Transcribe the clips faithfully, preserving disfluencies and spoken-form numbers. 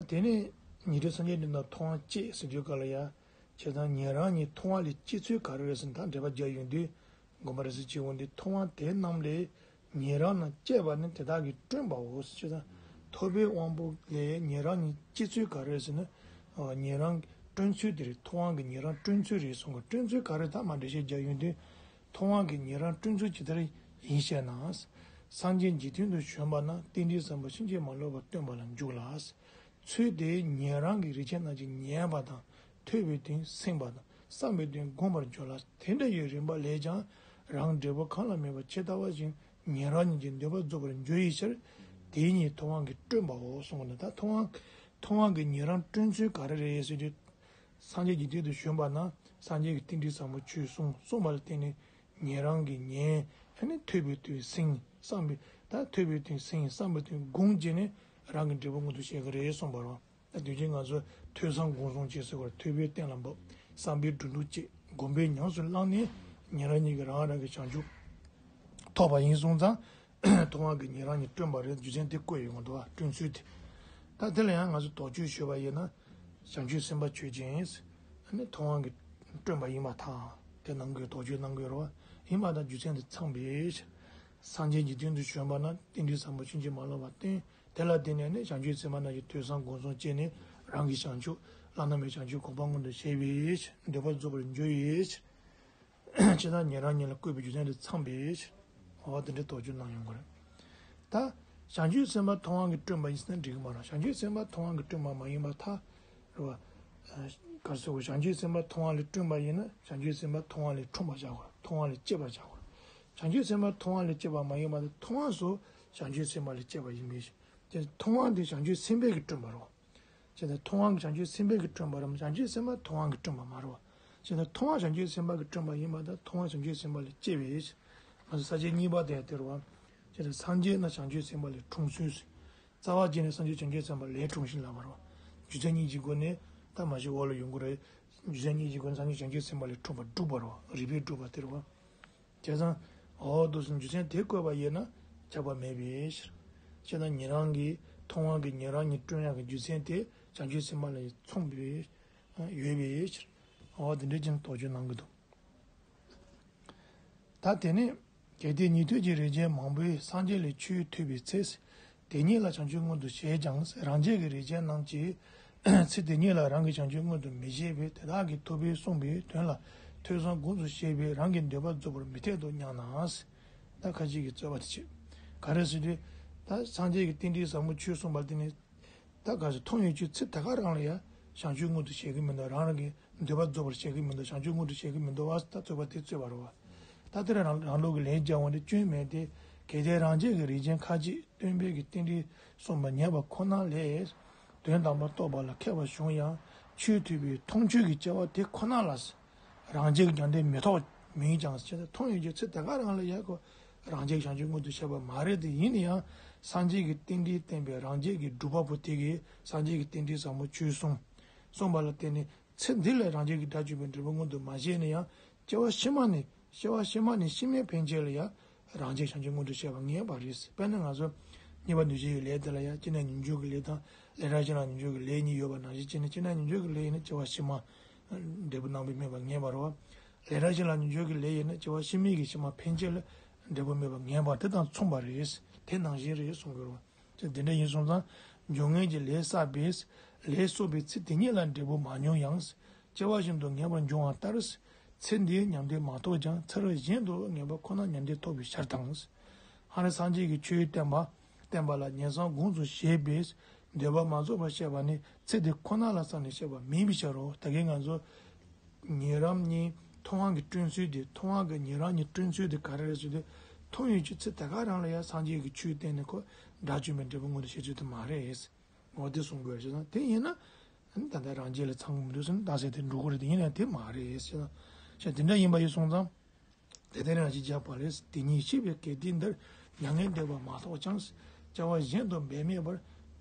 དེ་ནས་ཉན་ཐོས་སངས་རྒྱས་འདི་དག་མཐོང་བ་སྐྱེས་ཟེར་དུས་སྐབས་ལ་ཡ། བྱས་ཙང་ཉན་རང་ཉིད་མཐོང་བ་ལས་སྐྱེས་ཚུལ་ག་རེ་རེད་ཟེར་ན། ད་འགྲེལ་པ་རྒྱག་ཡོང་དུས་དགོངས་པ་རེ་ཟེར་གྱི་འོང་དུས། མཐོང་བ་དེ་རྣམས་ལས་ཉན་རང་རྣམས་སྐྱེས་པ་ནི་དེ་དག་གིས་བསྐྲུན་པའོ་ཟེར། བྱས་ཙང་ཐོས་པའི་དབང་པོ་ལས་ཉན་རང་ཉིད་སྐྱེས་ཚུལ་ག་རེ་རེད་ཟེར་ན། ཉན་རང་བསྐྲུན་ཚུལ་དེ་རེད། མཐོང་བ་གི་ཉན་རང་བསྐྲུན་ཚུལ་རེད་གསུང་གི། བསྐྲུན་ཚུལ་ག་རེ། ད་མར་འགྲེལ་བཤད་རྒྱག་ཡོང་དུས། མཐོང་བ་གི་ཉན་རང་བསྐྲུན་ཚུལ་ཇི་ལྟར་ཡིན་ཞེ་ན། སངས་རྒྱས་འཇིག་རྟེན་དུ་བྱོན་པ་ན་རྟེན་འབྲེལ་ཟབ་མོ་ཕྱིན་ཅི་མ་ལོག་པར་སྟོན་པ་ལ་འཇུག་ལ། ཚུལ་དེ་ཉན་རང་གིས་རིགས་ཅན་རྣམས་ཀྱིས་ཉན་པ་དང་། ཐོས་པའི་དོན་གཟིགས་པ་དང་། བསམ་པའི་དོན་བསྒོམ་པར་འགྱུར་ལ། དེ་འདྲ་ཡི་རིམ་པ་ལས་ཀྱང་རང་འབྲས་བུ་གང་ལ་དམིགས་པ་ཇི་ལྟ་བ་བཞིན་ཉན་རང་ཉིད་ཀྱི་འདོད་པ་རྫོགས་པར་འགྱུར་བའི་ཕྱིར། དེ་ཉིད་མཐོང་བ་གིས་བསྐྲུན་པའོ་གསུངས་པ་ནི། ད་མཐོང་བ་མཐོང་བ་གི་ཉན་རང་བསྐྲུན་ཚུལ་ག་རེ་རེད་ཟེར་དུས། སངས་རྒྱས་འཇིག་རྟེན་དུ་བྱོན་པ་ན་སངས་རྒྱས་ཀྱིས་རྟེན་འབྲེལ་ཟབ་མོ་ཆོས་གསུངས། གསུངས་པ་ལ་བརྟེན་ནས་ཉན་རང་གིས་ཉན། ཨ་ནི་ཐོས་པའི་དོན་གཟིགས། བསམ་པའི་ད་ཐོས་པའི་དོན་གཟིགས། བསམ་པའི་དོན་བསྒོམས་བྱས་ནས་རང་གི་འབྲས་བུ་མངོན་དུ་བྱེད་ཀྱི་རེད་གསུངས་པ་རེད། ད་དུས་རྒྱུན་ང་ཚོ་ཐོས་བསམ་སྒོམ་གསུམ་བྱེད་ཟེར་བར། ཐོས་པས་གཏན་ལ་དབབ། བསམ་པས་སྒྲིབ་སྡུག་བཅད། སྒོམ་པས་ཉམས་སུ་བླངས་ནས་ཉན་རང་ཉིད་ཀྱིས་རང་རང་གི་བྱང་ཆུབ་ཐོབ་པ་ཡིན་སོང་ཙང་། མཐོང་བ་གིས་ཉན་རང་ཉིད་བསྐྲུན་པ་རེད། རྒྱུ་མཚན་དེ་བཀོད་ཡོང་གི་འདུག་བ། བསྐྲུན་ཚུལ་དེ། ད་དེ་ལ་ཡང་ང་ཚོས་དོགས་གཅོད་ཞུས་པ་ཡིན་ན། བྱང་ཆུབ་སེམས་དཔའ་ཆོས་ཅན། ཨ་ནི་མཐོང་བ་གིས་བསྐྲུན་པ་ཡིན་པར་ཐལ། དེ་གནང་དགོས། དོགས་གཅོད་གནང་དགོས་རེད་བ། ཡིན་པ་དང་རྒྱུ་མཚན་དེ་ཚང་པས། སངས་རྒྱས་འཇིག་རྟེན་དུ་བྱོན་པ་ན་རྟེན་འབྲེལ་ཟབ་མོ་ཕྱིན་ཅི་མ་ལོག་པར་སྟོན། དེ་ལ་བརྟེན་ནས་ནི་བྱང་ཆུབ་སེམས་དཔའ་རྣམས་ཀྱིས་ཐོས་བསམ་སྒོམ་གསུམ་བྱས་ནས་རང་གི་བྱང་ཆུབ་བླ་ན་མེད་པའི་བྱང་ཆུབ་གོ་འཕང་མངོན་དུ་བྱེད་པའི་ཕྱིར། འདོད་པ་རྫོགས་པར་འགྱུར་བའི་ཕྱིར། ཇི་ལྟར་ཉན་རང་ཉིད་ལ་བཀོད་པའི་རྒྱུ་མཚན་དེ་ཚང་པའི་ཕྱིར། འོ་དེ་འདྲའི་དོགས་གཅོད་གནང་ཡོང་གི་རེད། ད་བྱང་ཆུབ་སེམས་དཔའ་མཐོང་བ་གིས་བསྐྲུན་པ་ཡིན་ཟེར་ན་འགྲིག་གི་མ་རེད། བྱང་ཆུབ་སེམས་དཔའ་མཐོང་བ་གིས་བསྐྲུན་པ་མ་ཡིན་པར་ཐལ། རེད་བ། ག་རེ་ཟེར་དགོས། བྱང་ཆུབ་སེམས་དཔའ་མཐོང་བ་ལས་བསྐྲུན་པ་ཡིན་ན་བྱང་ཆུབ་སེམས་དཔའ་མཐོང་བ་ལས་འཁྲུངས་པ་བཞག་དགོས། མཐོང་བ་ལས་སྐྱེས་པ་བཞག་དགོས། བྱང་ཆུབ་སེམས་དཔའ་མཐོང་བ་ལས་སྐྱེས་པ་མ་ཡིན་པ་དེ། མཐོང་བ་སོགས་བྱང་ཆུབ་སེམས་དཔའ་ལས་སྐྱེས་པ་ཡིན་པའི་ཕྱིར། དེ་མཐོང་བ་དེ་བྱང་ཆུབ་སེམས་དཔའ་གིས་བསྐྲུན་པ་རེད་བ། བྱས་ཙང་མཐོང་བ་བྱང་ཆུབ་སེམས་དཔའ་གིས་བསྐྲུན་པ་རེད། བྱང་ཆུབ་སེམས་དཔའ་མཐོང་བ་གིས་བསྐྲུན་པ་མ་རེད་བ། བྱས་ཙང་མཐོང་བ་བྱང་ཆུབ་སེམས་དཔའ་གིས་བསྐྲུན་པ་ཡིན་པ་དང་། མཐོང་བ་བྱང་ཆུབ་སེམས་དཔའ་ལས་སྐྱེས་པའི་ཕྱིར། ང་ཚོ་ས་བཅད་གཉིས་པ་དེ་ཡང་དེ་རེད་བ། བྱས་ཙང་སངས་རྒྱས་རྣམས་བྱང་ཆུབ་སེམས་དཔའ་ལས་འཁྲུངས་ཚུལ། རྩ་བ་ཉིད་ནས་སངས་རྒྱས་བྱང་ཆུབ་སེམས་དཔའ་ལས་འཁྲུངས་ཤིང་ལབ་པ་རེད་བ། རྒྱུ་མཚན་གཉིས་ཀྱི་སྒོ་ནས་ད་མ་གཞི་འོག་ལ་ཡོང་གི་རེད། རྒྱུ་མཚན་གཉིས་ཀྱི་སྒོ་ནས་སངས་རྒྱས་བྱང་ཆུབ་སེམས་དཔའ་ལས་འཁྲུངས་པ་སྒྲུབ་པ་རེད་བ། རིགས་པས་སྒྲུབ་པ་དེ་རེད་བ། བྱས་ཙང་། འོ་འདུག་སེ་རྒྱུ་མཚན་དེ་བཀོད་པ་ཡིན་ན་ཁྱབ་པ་མེད་པའི་ཕྱིར། བྱས་ཙང་ཉན་རང་གིས་མཐོང་བ་གིས་ཉན་རང་ཉིད་བསྐྲུན་ཡག་གི་རྒྱུ་མཚན་དེ་བྱང་ཆུབ་སེམས་དཔའ་ལ་མཚུངས་པའི་ཡོད་པའི་ཕྱིར། འོ་དེ་འདྲའི་ཅན་དོགས་གཅོད་གནང་གི་འདུག་ད་དེ་ནས་གལ་ཏེ་ཉན་ཐོས་ཀྱི་རིགས་ཅན་མང་པོས་སངས་རྒྱས་ལས་ཆོས་ཐོས་པའི་ཚེ། དེ་ཉིད་ལ་བྱང་ཆུབ་མངོན་དུ་བྱེད་ཀྱང་། རང་རྒྱལ་གྱི་རིགས་ཅན་རྣམས་ཀྱིས་ཚེ་དེ་ཉིད་ལ་རང་གི་བྱང་ཆུབ་མངོན་དུ་མི་བྱེད་པས། དེ་དག་གིས་ཐོས་པས་གསུངས་པའི་དོན་ལ་ཐོས་བསམ་སྒོམ་གསུམ་བྱས་པས་རང་གི་འདོད་པ་རྫོགས་པར་མི་འཐད་དོ་སྙམ་ན། ད་ཁ་ཅིག་གིས་རྩོད་པ་དེ་བྱེད། ག་རེ་ཟེར་དུས། ད་སངས་རྒྱས་ཀྱིས་རྟེན་འབྲེལ་ཟབ་མོ་ཆོས་གསུངས་པ་དེ་ནི། ད་ག་ཟེར། མཐོང་ཡོད་ཀྱི་ཚེ་ད་ག་རང་ལ་ཡང་བྱང་ཆུབ་མངོན་དུ་བྱེད་ཀྱི་མི་འདུག་རང་རང་གི་འདོད་པ་རྫོགས་པར་བྱེད་ཀྱི་མི་འདུག་བྱང་ཆུབ་མངོན་དུ་བྱེད་ཀྱི་མི་འདུག་བ། ད་རྩོད་པ་དེ་རྩོད་པ་རེད་བ། ད་དེ་ལ་རང་རང་ལུགས་ཀྱི་ལན་རྒྱག་འོང་དུས་སྐྱོན་མེད་དེ། གལ་ཏེ་རང་རྒྱལ་གྱི་རིགས་ཅན་ཁ་ཅིག་སྟོན་པའི་གི་རྟེན་འབྲེལ་གསུངས་པ་ཉན་པ་ཁོ་ན་ལས། དོན་དམ་པར་རྟོགས་པ་ལ་མཁས་པ་བྱུང་ཡང་ཆོས་ཐོས་པའི་མཐོང་ཆོས་ཀྱི་སྐྱེ་བ་དེ་ཁོ་ན་ལ། རང་རྒྱལ་གྱི་མྱང་འདས་མི་ཐོབ་མིན་ཀྱང་ཟེར། མཐོང་ཡོད་ཀྱི་ཚེ་ད་ག་རང་ལ་ཡང་ཁོ་རང་རྒྱལ་གྱི་བྱང་ཆུབ་མངོན་དུ་བྱེད་པ་མ་རེད་དེ། ཡིན་ན་ཡང་སངས་རྒྱས་ཀྱི་རྟེན་འབྲེལ་བསྟན་པའི་རང་རྒྱལ་གྱི་སྒྲུབ་པ་པོ་དེ་གིས་སངས་རྒྱས་ཀྱི་རྟེན་འབྲེལ་ཟབ་མོ་ཆོས་གསུངས། གསུངས་པ་ལ་བརྟེན་ནས་ཚེ་འདི་ལ་རང་རྒྱལ་གྱི་དགྲ་བཅོམ་པའི་འབྲས་བུ་མངོན་དུ་མ་བྱས་ན་ཡང་། སྐྱེ་བ་ཕྱི་མ་ནས་སྐྱེ་བ་ཕྱི་མ་ནས་ཕྱི་མའི་ཕན་ཆད་ལ་ཡང་རང་རྒྱལ་བྱང་ཆུབ་མངོན་དུ་བྱེད་པ་ངེས་པ་རེད། དཔེར་ན་ང་ཚོ་གཉིས་པ་འདུ་བྱེད་ཀྱི་ལས་དེ་ལ་ཡང་སྤྱིར་ན་ཉོན་ཆུང་གི་ལས་དང་ལས་རང་བཞིན་ལ་ཉོན་ཆུང་གི་ལས་གཉིས་ཡོད་པ་ནང་བཞིན་བྱས་ནས། སྤྱིར་ན་ཉོན་ཆུང་གི་ལས་ཡིན་ན་སྐྱེ་བ་ཕྱི་མ་འབྲས་བུ་རྣམ་པར་སྨིན་པ་ངེས་པ་རེད་བ། ལས་རང་བཞིན་ལ་ཉོན་ཆུང་གི་ལས་ཡིན་ན་སྐྱེ་བ་ཕྱི་མའི་གི་ཕྱི་མ་ཕན་ཆད་ལ་འབྲས་བུ་སྨིན་པ་ངེས་པ་དེ་དང་མཚུངས་པ་རེད། དེ་ནང་བཞིན་རེད་གསུང་གི་རེད་བ། དེ་འདྲ་ཡིན་སོང་ཙང་སྦྱོར་ངན་གྱི་ལས་བསགས་པས་ལས་གསོག་པའི་ཚེ་དེ་ཉིད་ལ་འབྲས་བུ་མ་མྱོང་ཡང་། སྐྱེ་བ་གཞན་དུ་ངེས་པར་འབྱུང་བ་ལྟར། ཚེ་འདིའི་མྱང་འདས་མ་ཐོབ་ཀྱང་ཚེ་རབས་གཞན་དུ་ངེས་པ་ཁོ་ན་མྱང་འདས་ཐོབ་པའི་ཕྱིར་དང་། ཧ་ལས་སངས་རྒྱས་ཀྱིས་ཆོས་བསྟན་པ། བསྟན་པ་ལ་ཉན་བསམ་སྒོམ་གསུམ་བྱས་པས་འདོད་པ་མ་རྫོགས་པར་བཤད་པ་ནི་ཚེ་འདི་ཁོ་ན་ལ་བསམས་ནས་བཤད་པ་མིན་པའི་ཕྱིར་རོ། ད་གིན་ང་ཚོ་ཉན་རང་ཉིད་མཐོང་བ་གིས་བསྐྲུན་ཚུལ་དེ། མཐོང་བ་གིས་ཉན་རང་ཉིད་བསྐྲུན་ཚུལ་དེ་ག་རེ་རེད་ཟེར་དུས། མཐོང་ཡོད་ཀྱི་ཚེ་ད་ག་རང་ལ་ཡང་སངས་རྒྱས་ཀྱིས་ཆོས་བསྟན་ནས་ཁོ་དགྲ་བཅོམ་པའི་འབྲས་བུ་མངོན་དུ་བྱེད་ཚུལ་དེ་མ་རེད། འོ་དེ་གསུང་དགོས་ཟེར་ན། དེ་ཡིན་ན་ད་ལྟ་རང་རྒྱལ་ལ་ཚང་གི་མི་འདུག་ཟེར་ན་རྟགས་གསལ་དེ་འགྲོ་གི་རེད། དེ་ཡིན་ན་དེ་མ་རེད་ཟེར་ན། ཞེས་དེ་འདྲ་ཡིན་པ་ཡིན་སོང་ཙང་། དེ་ལྟར་རང་བཞིན་བརྗོད་པ་ལས། དེ་ཉིད་ཤེས་པའི་གལ་ཏེ་འདིར། མྱ་ངན་འདས་པ་མ་ཐོབ་ཀྱང་། སྐྱེ་བ་གཞན་དུ་འབད་མེད་པར།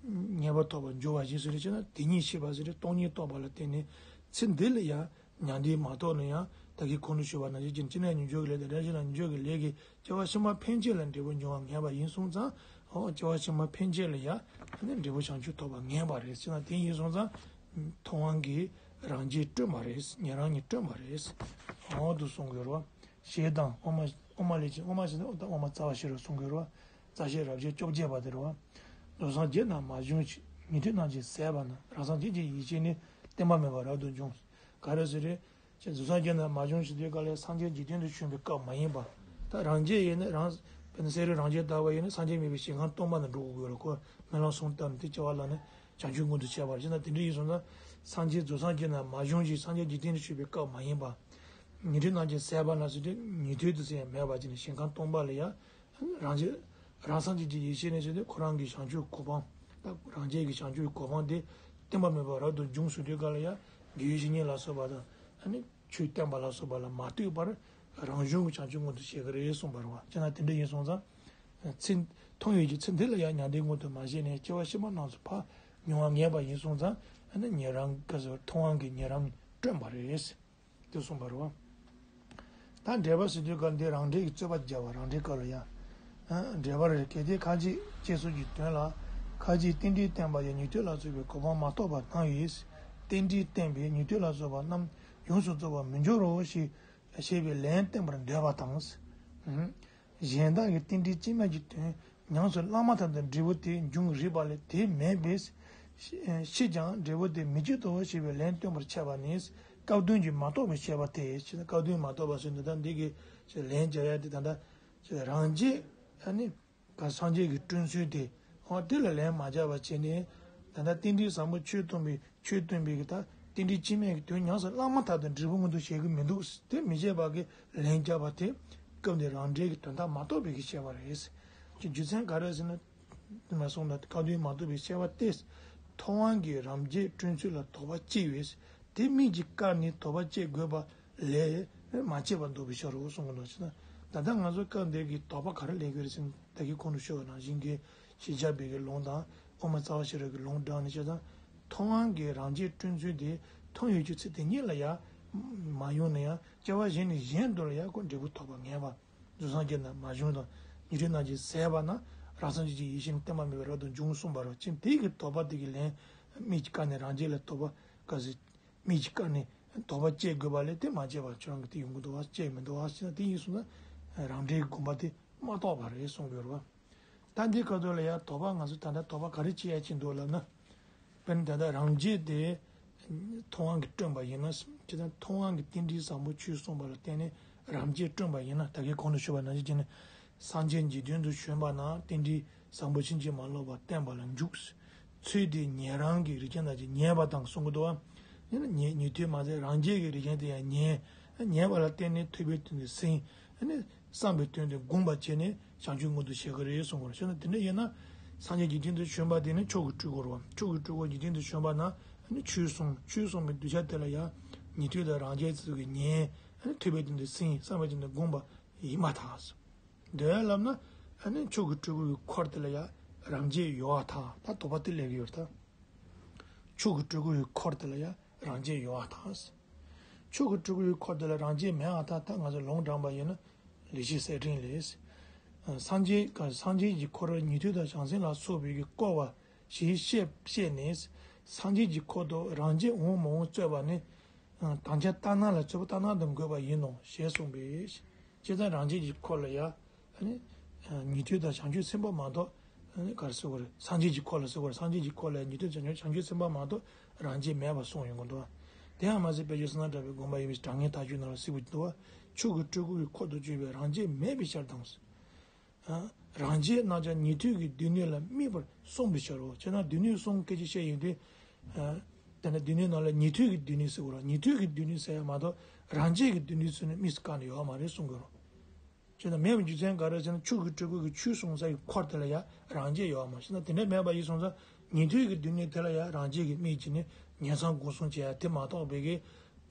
ངེས་པར་ཐོབ་པར་འགྱུར་བ་ཞེས་ཟེར་བྱས་ན། དེ་ཉིད་ཤེས་པ་ཟེར་ཏེ་སྟོང་ཉིད་རྟོགས་པ་ལ་བརྟེན་ནས་ཚེ་འདི་ལ་ཡང་མྱང་འདས་མ་ཐོབ་ན་ཡང་། ད་གིན་གོང་དུ་ཞུས་པ་ནང་བཞིན་ཅི་ནས་ཉོན་ཆུང་གི་ལས་དང་རང་བཞིན་ལ་ཉོན་ཆུང་གི་ལས་ཀྱིས་སྐྱེ་བ་ཕྱི་མ་ཕན་ཆད་ལ་འབྲས་བུ་འབྱུང་བ་ངེས་པ་ཡིན་སོང་ཙང་ ཨོ་སྐྱེ་བ་ཕྱི་མ་ཕན་ཆད་ལ་ཡ་ཨ་ནི་འབྲས་བུ་བྱང་ཆུབ་ཐོབ་པ་ངེས་པ་རེད་ཟེར་ན། དེ་ཡིན་སོང་ཙང་ཐོབ་དབང་གིས་རང་རྒྱལ་བསྐྲུན་པ་རེད། ཉན་རང་གཉིས་བསྐྲུན་པ་རེད། ཨོ་དུ་གསུང་གི་རེད་བ། ཞེས་དང་དབུ་མ་དབུ་མ་ལས་ཀྱི་དབུ་མ་ཞེས་ན་དབུ་མ་རྩ་བ་ཤེས་རབ་གསུང་གི་རེད་བ། རྩ་ཤེ་རབ་བྱེད་བཅོ་བརྒྱད་པ་དེ་རེད་བ། རྫོགས་སངས་རྒྱས་རྣམས་མ་བྱུང་ཞིག་ཉན་ཐོས་རྣམས་ཀྱིས་ཟད་པ་ན། རང་སངས་རྒྱས་ཀྱི་ཡེ་ཤེས་ནི་བརྟན་པ་མེད་པར་རབ་ཏུ་འབྱུང་། ག་རེ་ཟེར་རེད། ཅེས་རྫོགས་སངས་རྒྱས་རྣམས་མ་བྱུང་ཞིག་དུས་སྐབས་ལ་སངས་རྒྱས་འཇིག་རྟེན་དུ་བྱོན་པའི་སྐབས་མ་ཡིན་པ། ད་རང་རྒྱལ་ཡིན་ན་རང་དཔེར་ན་བསེ་རུ་རང་རྒྱལ་ལྟ་བུ་ཡིན་ན་སངས་རྒྱས་མེད་པའི་ཞིང་ཁམས་སྟོང་པ་ན་འགྲོ་དགོས་ལ་ཁོ་སྨོན་ལམ་གསུམ་བཏབ་ནས་དེ་སྐྱེ་བ་བླངས་ནས་བྱང་ཆུབ་མངོན་དུ་བྱས་པ་རེད། ཅེས་ན་དེ་འདྲ་ཡིན་སོང་ན་སངས་རྒྱས་རྫོགས་སངས་རྒྱས་རྣམས་མ་བྱུང་ཞིག་སངས་རྒྱས་འཇིག་རྟེན་དུ་བྱོན་པའི་སྐབས་མ་ཡིན་པ། ཉན་ཐོས་རྣམས་ཀྱིས་ཟད་པ་ན་ཟེར་དུས་ཉན་ཐོས་དེ་ཚོ་ཡང་མེད་པ་ཅིག་ནས་ཞིང་ཁམས་སྟོང་པ་ལ་ཡང་རང་རྒྱལ་རང་སངས་རྒྱས་ཀྱི་ཡེ་ཤེས་ནས་ཟེར་དུས་ཁོ་རང་གི་བྱང་ཆུབ་གོ་འཕང་། ད་རང་རྒྱལ་གྱི་བྱང་ཆུབ་གོ་འཕང་དེ་བརྟན་པ་མེད་པར་རབ་ཏུ་འབྱུང་ཟེར་དུས་ག་ལ་ཡང་དགེ་བའི་བཤེས་གཉེན་ལ་སོགས་པ་དང་ཨ་ནི་ཆོས་བསྟན་པ་ལ་སོགས་པ་ལ་མ་ལྟོས་པར་རང་བྱུང་གི་བྱང་ཆུབ་མངོན་དུ་བྱེད་ཀྱི་རེད་གསུངས་པ་རེད་བ། ཅེ་ན་དེ་འདྲ་ཡིན་སོང་ཙང་ཚེ་མཐོང་ཡོད་ཀྱི་ཚེ་འདི་ལ་ཡང་མྱང་འདས་མངོན་དུ་མ་བྱས་ནས་སྐྱེ་བ་ཕྱི་མ་རྣམས་སུ་ཕར་མྱོང་བ་ངེས་པ་ཡིན་སོང་ཙང་ཨ་ནི་ཉན་རང་ག་ཟེར་ཐོབ་དབང་གིས་ཉན་རང་བསྐྲུན་པ་རེད། དེ་གསུངས་པ་རེད་བ། ད་འགྲེལ་པ་ཟེར་དུས་སྐབས་འདི་རང་འགྲེལ་གྱི་རྩོད་པ་རྒྱག་པ་རང་འགྲེལ་སྐབས་ལ་ཡང་། འགྲེལ་པ་རེད། གལ་ཏེ་ཁ་ཅིག་ཅེས་སོགས་ཀྱི་དོན་ལ། ཁ་ཅིག་རྟེན་འབྲེལ་བསྟན་པ་ཡང་ཉན་ཐོས་ལ་སོགས་པའི་གོ་འཕང་མ་ཐོབ་པ་སྣང་བས། རྟེན་འབྲེལ་བསྟན་པས་ཉན་ཐོས་ལ་སོགས་པ་རྣམས་ཡོངས་སུ་རྫོགས་པར་མི་འགྱུར་རོ་ཞེས་ཞེས་པའི་ལན་བསྟན་པར་འདོད་པ་དང་། གཞན་དག་གི་རྟེན་འབྲེལ་སྐྱེ་མེད་ཀྱི་དོན་ཉམས་སུ་བླངས་མ་ཐག་ཏུ་འབྲས་བུ་དེ་འབྱུང་རིགས་པ་ལས་དེ་མེད་པས། ཤི་ཀྱང་འབྲས་བུ་དེ་མི་བརྗོད་དོ་ཞེས་པའི་ལན་སྟོན་པར་བྱ་བ་ནི། སྐབས་དོན་གྱིས་མ་རྟོགས་པའི་བཤད་པ་སྟེ། སྐབས་དོན་མ་རྟོགས་པ་ཟེར་འདི་ལྟར་འདི་གི་ལན་རྒྱག་ཡ་དེ་ད་ལྟ་རང་རྒྱལ་ཨ་ནི་ག་སངས་རྒྱས་ཀྱི་བསྐྲུན་ཚུལ་དེ་འོ་དེ་ལ་ལན་མ་རྒྱག་པ་བྱས་ནས་ད་ལྟ་རྟེན་འབྲེལ་བཟང་པོ་ཆོས་སྟོན་པའི་ཆོས་སྟོན་པའི་གི་ད་རྟེན་འབྲེལ་སྐྱེ་མེད་ཀྱི་དོན་ཉམས་སུ་བླངས་མ་ཐག་ཏུ་འབྲས་བུ་མངོན་དུ་བྱེད་ཀྱི་མི་འདུག་དེ་མི་བྱེད་པ་གི་ལན་རྒྱག་པ་དེ་སྐབས་འདིར་རང་འགྲེལ་གྱི་དོན་དག་མ་རྟོགས་པའི་གི་བཤད་པ་རེད། ཀྱི་རྒྱུ་མཚན་ག་རེ་ཟེར་ན། དེ་མ་སོང་ན་སྐབས་དོན་མ་རྟོགས་པའི་བཤད་པ་སྟེ། ཐོབ་དབང་གིས་རང་རྒྱལ་བསྐྲུན་ཚུལ་ལ་དོགས་པ་སྐྱེ་བས། དེ་མིག་གིས་བཀར་ནས་དོགས་པ་སྐྱེ་དགོས་པ་ལས་མ་སྐྱེས་པར་འདོད་པའི་ཕྱིར་རོ་གསུངས་པ་ནང་བཞིན། ད་ལྟ་ང་ཚོ་སྐབས་འདིར་གྱི་དོགས་པ་ག་རེ་སླེབས་ཀྱི་རེད་ཟེར་ན་ད་གིན་གོང་དུ་ཞུས་པ་ནང་བཞིན་གྱི་ཞེས་བྱ་བའི་གི་ལུང་དང་དབུ་མ་རྩ་བ་ཤེས་རབ་ཀྱི་ལུང་དྲངས་ནས་བྱས་ཙང་། ཐོབ་དབང་གིས་རང་རྒྱལ་བསྐྲུན་ཚུལ་དེ་མཐོང་ཡོད་རྒྱུ་ཚེ་དེ་ཉིད་ལ་ཡང་མ་ཡོང་ན་ཡང་སྐྱེ་བ་གཞན་ནས་གཞན་དུ་ལ་ཡང་ཁོ་འབྲས་བུ་ཐོབ་པ་ངེས་པ། རྫོགས་སངས་རྒྱས་རྣམས་མ་བྱུང་དང་ཉན་ཐོས་རྣམས་ཀྱིས་ཟད་པ་ན་རང་སངས་རྒྱས་ཀྱི་ཡེ་ཤེས་ནི་བརྟན་པ་མེད་པར་རབ་ཏུ་འབྱུང་གསུངས་པ་རོ། ཅིན་དེ་གི་དོགས་པ་དེ་གི་ལན་མིག་གིས་བཀར་ནས་རང་རྒྱལ་ལ་དོགས་པ་ག་ཟེ། མིག་གིས་བཀར་ནས་དོགས་པ་སྐྱེ་དགོས་པ་ལས་དེ་མ་སྐྱེས་པ་ཁྱོད་རང་གི་དེ་ཡོང་གི་འདུག་བ་སྐྱེ་མི་འདུག་བ་ཟེར་ན་དེ་ཡིན་སོང་ན་རང་འགྲེལ་གྱི་དགོངས་པ་དེ་མ་རྟོགས་པ་རེད་གསུངས་དགོས་རེད་བ། ད་འདི་སྐབས་དུ་ལ་ཡང་དོགས་པ་ང་ཚོ་ད་ལྟ་དོགས་པ་ག་རེ་བྱེད་ཡ་ཅིག་འདུག་ལབ་ན། དཔེར་ན་ད་ལྟ་རང་རྒྱལ་དེ་ཐོབ་དབང་གིས་བསྐྲུན་པ་ཡིན་ན། ཇི་ལྟར་ཐོབ་དབང་གིས་རྟེན་འབྲེལ་བཟང་པོ་ཆོས་གསུངས་པ་ལ་བརྟེན་ནས་རང་རྒྱལ་བསྐྲུན་པ་ཡིན་ན་ད་གིན་གོང་དུ་ཞུས་པ་ནང་བཞིན་བྱས་ནས་སངས་རྒྱས་འཇིག་རྟེན་དུ་བྱོན་པ་ན་རྟེན་འབྲེལ་བཟང་པོ་ཕྱིན་ཅི་མ་ལོག་པ་བསྟན་པ་ལ་འཇུག་ཚུལ་དེ་ཉན་རང་གི་རིགས་ཅན་དག་གིས་ཉན་པ་དང་གསུང་གི་འདུག་བ། ཡིན་ན་ཉན་ཉན་ཐོས་མ་ཟད་རང་རྒྱལ་གྱི་རིགས་ཅན་དེ་ཡང་ཉན། ཉན་པ་ལ་བརྟེན་ནས་ཐོས་པའི་དོན་དེ་ཟིན། བསམ་པའི་དོན་དེ་བསྒོམ་པ་བྱས་ནས་བྱང་ཆུབ་མངོན་དུ་བྱེད་ཀྱི་རེད་གསུངས་པ་རེད། བྱས་ན་དེ་འདྲ་ཡིན་ན། སངས་རྒྱས་འཇིག་རྟེན་དུ་བྱོན་པ་དེ་ནི་མཆོག་གི་སྤྲུལ་སྐུ་རེད་བ། མཆོག་གི་སྤྲུལ་སྐུ་འཇིག་རྟེན་དུ་བྱོན་པ་ན་ཆོས་གསུངས། ཆོས་གསུངས་པའི་གདུལ་བྱ་དེ་ལ་ཡང་ཉན་ཐོས་དང་རང་རྒྱལ་ཚོ་གིས་ཉན། ཐོས་པའི་དོན་དེ་ཟིན། བསམ་པའི་དོན་དེ་བསྒོམ་པ་ཡིན་མ་ཐག་འདོད་ལབ་ན། མཆོག་གི་སྤྲུལ་སྐུ་གི་འཁོར་དེ་ལ་ཡང་རང་རྒྱལ་ཡོད་པ་ཐག་ད་དོགས་པ་དེ་སླེབས་ཀྱི་ཡོད་རེད་ད། མཆོག་གི་སྤྲུལ་སྐུ་ཡི་འཁོར་དེ་ལ་ཡང་རང་རྒྱལ་ཡོད་པ་དང་། མཆོག་གི་སྤྲུལ་སྐུ་ཡི་འཁོར་དེ་ལ་རང་རྒྱལ་མེད་པ་དང་ད་ང་ཚོ་ལུང་དྲངས་པ་ཡིན་ན་ལེགས་བཤད་གསེར་ཕྲེང་ལས། སངས་རྒྱས་སངས་རྒྱས་ཀྱི་འཁོར་ཉན་ཐོས་དང་བྱང་སེམས་ལ་སོགས་པའི་གི་བསྐོར་བ་ཞེས་བཤད་བཤད་ནས། སངས་རྒྱས་ཀྱི་འཁོར་དུ་རང་རྒྱལ་འོང་མ་འོང་རྩོད་པ་ནི། དམ་བཅའ་ལྟར་སྣང་ལ་རྩོད་པ་ལྟར་སྣང་དུ་འགོད་པ་ཡིན་ནོ་ཞེས་གསུངས་པས། བྱས་ཙང་རང་རྒྱལ་གྱི་འཁོར་ལ་ཡང་། ཨ་ནི། ཉན་ཐོས་དང་བྱང་ཆུབ་སེམས་དཔའ་མ་གཏོགས། ཨ་ནི་ག་རེ་ཟེར་དགོས་རེད། སངས་རྒྱས་ཀྱི་འཁོར་ལ་ཟེར་དགོས་རེད། སངས་རྒྱས་ཀྱི་འཁོར་ལ་ཉན་ཐོས་བྱང་ཆུབ་བྱང་ཆུབ་སེམས་དཔའ་མ་གཏོགས་རང་རྒྱལ་མེད་པར་གསུངས་ཡོང་གི་འདུག་དེ་ཡང་མ་ཟད་དཔལ་ཆེན་བསོད་ནམས་གྲགས་པའི་དགོངས་པ་ཡིན་པའི་དྲང་ངེས་མཐའ་དཔྱོད་ནང་ལ་གསལ་པོ་འདུག་མཆོག་གི་སྤྲུལ་སྐུ་ཡི་འཁོར་དུ་གྱུར་པའི་རང་རྒྱལ་མེད་པའི་ཕྱིར་དང་། རང་རྒྱལ་རྣམས་ཀྱང་ཉན་ཐོས་ཀྱི་སྡེ་སྣོད་ལ་དམིགས་པར་གསུངས་པའི་ཕྱིར་རོ། བྱས་ན་སྡེ་སྣོད་གསུམ་སྐད་ཅིག་བཤད་ཡོང་དུས། དེ་ནས་སྡེ་སྣོད་ནང་ལ་ཉན་ཐོས་ཀྱི་སྡེ་སྣོད་ཟེར་དགོས་རེད། ཉན་ཐོས་ཀྱི་སྡེ་སྣོད་ཟེར་ཡ་མ་གཏོགས་རང་རྒྱལ་གྱི་སྡེ་སྣོད་ཟེར་ནས་དམིགས་སུ་བཀར་ནས་ཡོད་མ་རེད་གསུང་གི་རེད། བྱས་ན་མེད་པའི་རྒྱུ་མཚན་ག་རེ་ཟེར་ན་མཆོག་གི་སྤྲུལ་སྐུ་གི་ཆོས་གསུང་ས་ཡི་འཁོར་དེ་ལ་ཡང་རང་རྒྱལ་ཡོད་མ་རེད། བྱས་ན་དེ་འདྲ་མེད་པ་ཡིན་སོང་ཙང་ཉན་ཐོས་ཀྱི་སྡེ་སྣོད་དེ་ལ་ཡང་རང་རྒྱལ་གྱི་དམིགས་བྱས་ནས་ཉན་བསམ་སྒོམ་གསུམ་བྱེད་ཡ་དེ་མ་གཏོགས་པའི་གི་